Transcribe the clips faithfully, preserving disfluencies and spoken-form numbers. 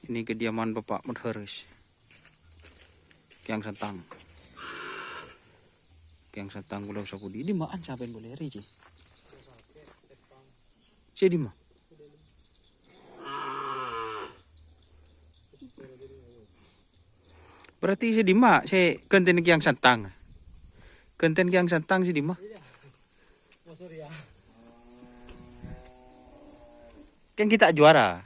Ini kediaman Bapak Mudharis. Kèng Santang. Kèng Santang Pulau Sapudi. Dimma sè bâdâ polè rè, Ci? Sè dimma? Berarti sè dimma sè ghântèna Kèng Santang? Ghântèna Kèng Santang sè dimma? Kèng ghi' ta' juara.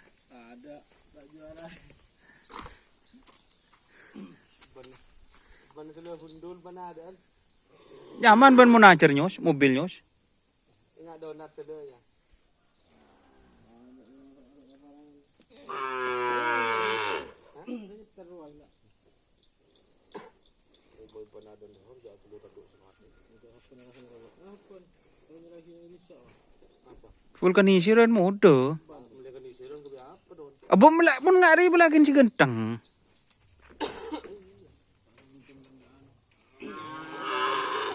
Nyaman bân mon ajhâr, Nyos, mobil, Nyos. Enggak donat dulu ya. Vulkanisir kan modâ. Abbhu mela-, mon ngari polakin sè ghântheng.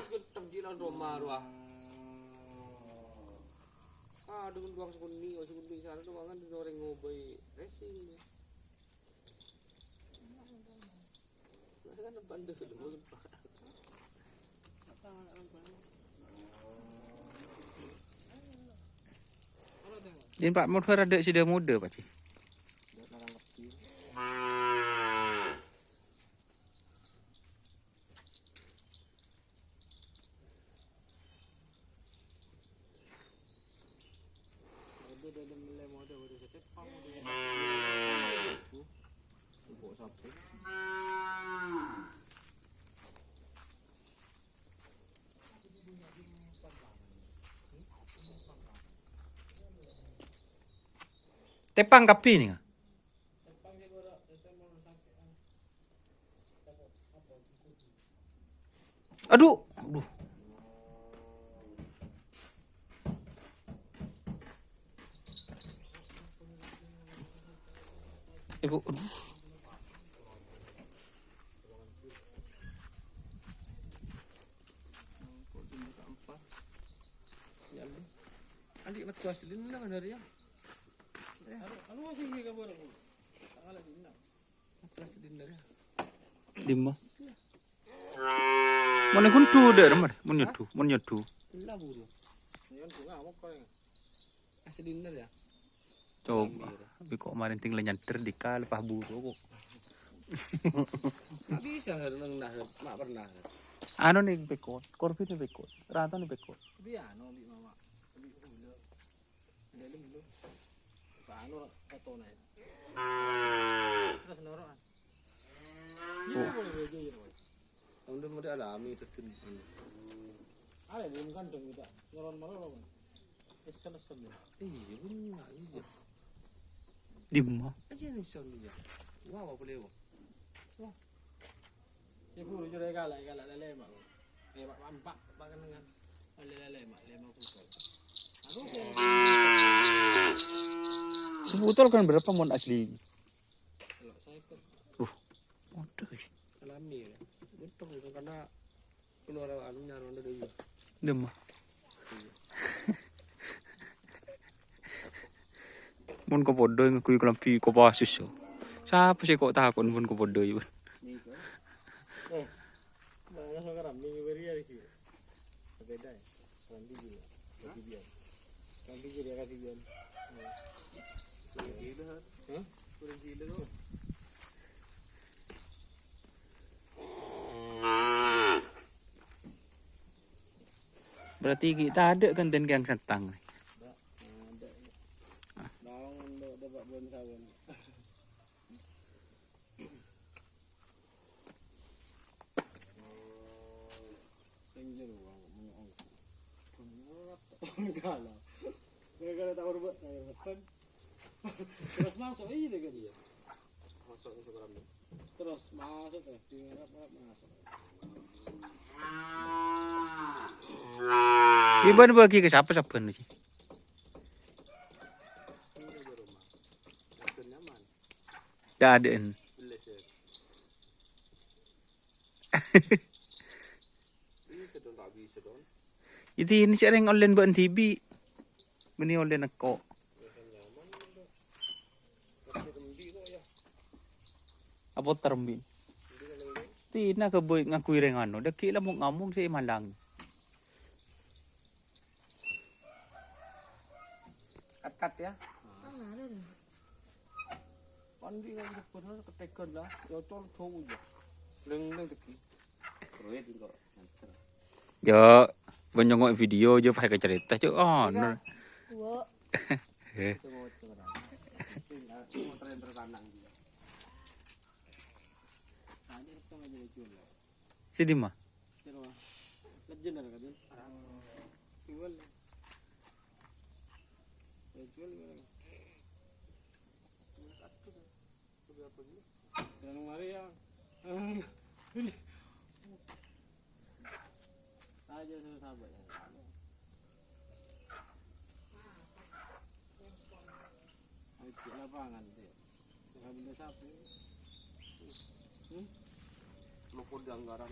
Ghântheng jhâ' lawan Roma rowa. Ah, dengan ruang sekundi, ruang sekundi sana tuh mangan di orang ngobai racing. Kan depan tuh dulu. Jin Pak Mudhar adâ' sida muda, Pak Ji. Tepang kabbhi nèka. Aduh, aduh. Ibu, aduh. Andi' metu asli bener ya. Anu, anu sing kabur aku. Salah dinner. Dimma? Mon ghun du dâ' remma, mon nyodu, mon nyodu. Ella buru. Asli dinner ya. Coba, bi' ko' marèn ting la nyandher dika lepas buru ko'. Bisa, Her, neng nah, Her. Ma' pernah, Her. Anu nè pekot, korbi nè pekot, rato nè pekot. Bi' anu, bi' mama, bi' gula. Dalem dulu. Anu, ra-, foto na ya. Terus noro', ah. Ini boleh aja ya, Roy. Anu, mode alami, terjun, anu. Ada di dalam kandang kita. Nyoron malu, Roy. Esen-esen ya. Iya, bener, iya. Dimma? Aja nih, sound dia. Wah, apa boleh, wah? Wah. Sè buru jârèya kala', kala' lèlè, Mak. Eh, Mak, Mak, Mak, Mak, kenengan. Lèlè, Mak, lèma botol. Aku sè sebotol kan berapa mon asli? Kalau saya ke Uh, waduh. Alami ya. Betul, karena keluar anu nyarona dulu. Dimma? Mon kapoddhâ ngangguy kalambhi Kopassus, yo. Sapa sè ko' takon mon kapoddhâ, yo? Eh, mana sama rame beri ya, Ki? Beda ya? Kalambhi gila. Kasih biar. Kalambhi gila, kasih biar. Hah? Berarti ghi' tadâ' ghântèna Kèng Santang. Ndak, ndak. Bawang ndak ada Pak Bon Sawan. Sing jero, Bang, menyoal. Enggak lah. Gara-gara tak hormat saya, kan. Terus masuk, iya, deh, kan, iya. Masuk, masuk ke dalam. Terus masuk, eh, di ngarep, ngarep, masuk. Iban bagi ke sapa sabbhân sih? Dadeen. Bisa dong, tak bisa dong. Iyâ, dina sè rèng ollèna bâ'na dhibi'. Bânnè ollèna engko'. Apa terembi? Dina ghâbây ngangghuy rèng anu, dhâggi' la mo' ngamong sè malang. Kat-kat ya. Kan di nang jebot ketegon lah, ya col jauh ya. Leng-leng tegi. Ruwet kok. Yo, bân nyongngo' video aja pas kacarèta, Cuk. Oh, no. Wo. Eh. Itu mau curang. Itu mau tren terpandang dia. Tadi rekam aja lucu lah. Sini mah. Sini mah. Legend ada kan? Jual. Ya, jual gimana? Jual satu kan? Berapa dulu? Yang kemarin ya. Aja sama sahabat yang sama. Ayo, di lapangan, Dek. Ngambil sapi. Hmm? Luput di anggaran.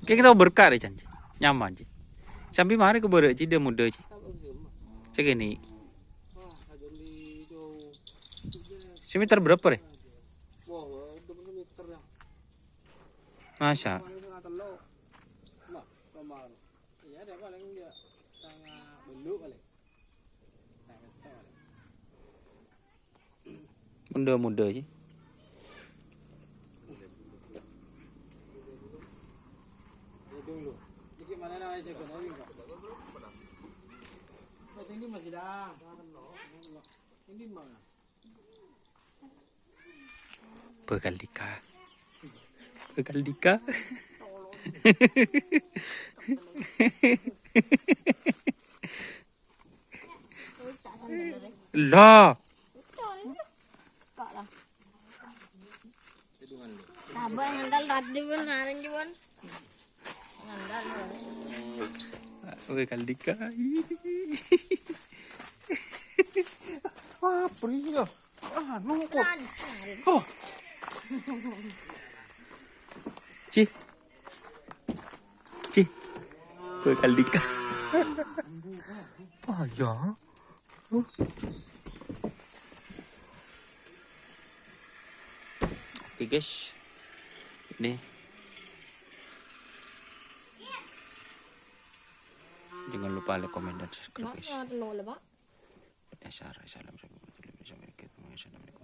Kèng tao berkah rè, Can. Nyaman, Ci. Sampè' marè ka bârâ', Ci, dâ-mudâ, Ci. Sè kènè'. Semeter berapa, rè? Masa'? Mudâ-mudâ, Ci. Bhâkal nikah. Bhâkal nikah. Lah. Abah ngantal tadi pun, kemarin pun. Ngantal. Bhâkal nikah. Apa ini ya? Anu kok. Oh. Ci. Ci. Bhâkal nikah. Oh ya. Oke, guys. Ini. Jangan lupa like, comment, dan subscribe, guys. Dasar, salam, salam, salam, salam, salam, salam, salam.